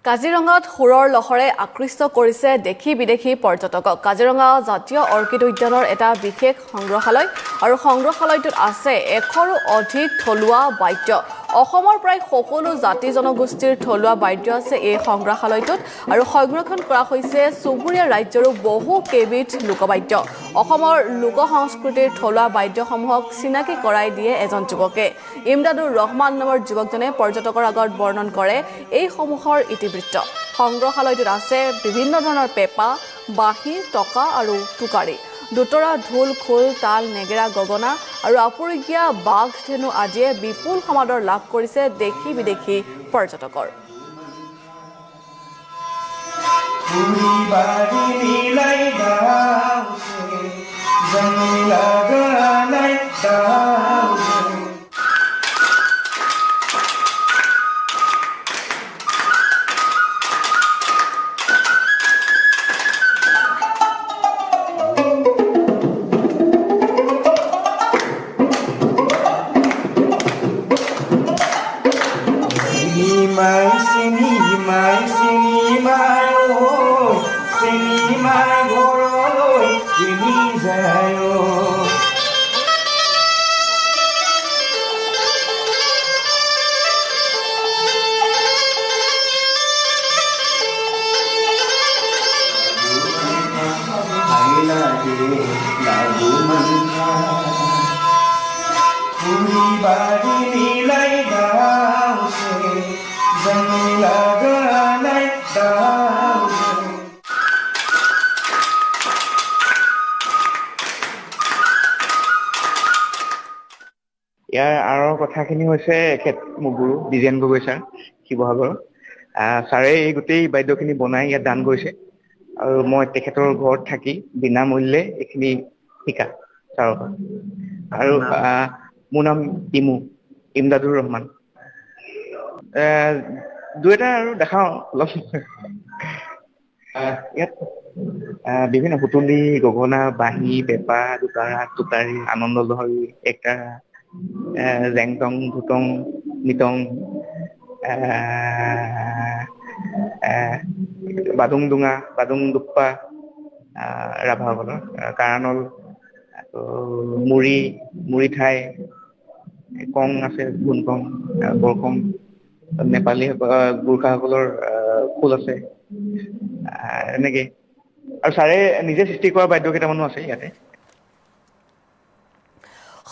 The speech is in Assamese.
কাজিৰঙাত সুৰৰ লহৰে আকৃষ্ট কৰিছে দেশী বিদেশী পৰ্যটকক। কাজিৰঙা জাতীয় অৰ্কিড উদ্যানৰ এটা বিশেষ সংগ্ৰহালয় আৰু সংগ্ৰহালয়টোত আছে 100ৰো অধিক থলুৱা বাদ্য। অসমৰ প্ৰায় সকলো জাতি জনগোষ্ঠীৰ থলুৱা বাদ্য আছে এই সংগ্ৰহালয়টোত আৰু সংৰক্ষণ কৰা হৈছে চুবুৰীয়া ৰাজ্যৰো বহু কেইবিধ লোকবাদ্য। অসমৰ লোক সংস্কৃতিৰ থলুৱা বাদ্যসমূহক চিনাকি কৰাই দিয়ে এজন যুৱকে। ইমদাদুৰ ৰহমান নামৰ যুৱকজনে পৰ্যটকৰ আগত বৰ্ণন কৰে এইসমূহৰ ইতিবৃত্ত। সংগ্ৰহালয়টোত আছে বিভিন্ন ধৰণৰ পেঁপা, বাঁহী, টকা আৰু টোকাৰী, দোতৰা, ঢোল, খোল, তাল, নেগেৰা, গগনা আৰু আপুৰুগীয়া বাঘ ধেনু আদিয়ে বিপুল সমাদৰ লাভ কৰিছে দেশী বিদেশী পৰ্যটকৰ। ইয়াৰ আঁৰৰ কথাখিনি হৈছে এখেত মোৰ গুৰু দ্বিজেন গগৈ ছাৰ, শিৱসাগৰৰ। ছাৰে এই গোটেই বাদ্যখিনি বনাই ইয়াত দান কৰিছে আৰু মই তেখেতৰ ঘৰত থাকি বিনামূল্যে এইখিনি শিকা ছাৰৰ পৰা। আৰু মোৰ নাম ইমু, ইমদাদুৰ ৰহমান। দুই এটা আৰু দেখাওঁ অলপ। ইয়াত বিভিন্ন সুতুলি, গগনা, বাঁহী, পেঁপা, দোতাৰা, টোকাৰী, আনন্দ লহৰী, একতাৰা, জেংটং, ভুটং, নিটং, বাদুংডুঙা, বাদুংডুপ্পা, ৰাভাসকলৰ কাৰানল, আকৌ মুড়ি, মুড়ি ঠাই, কং আছে, গুণকং, বৰকং, নেপালী গোৰ্খাসকলৰ খোল আছে, এনেকে। আৰু ছাৰে নিজে সৃষ্টি কৰা বাদ্য কেইটামানো আছে ইয়াতে।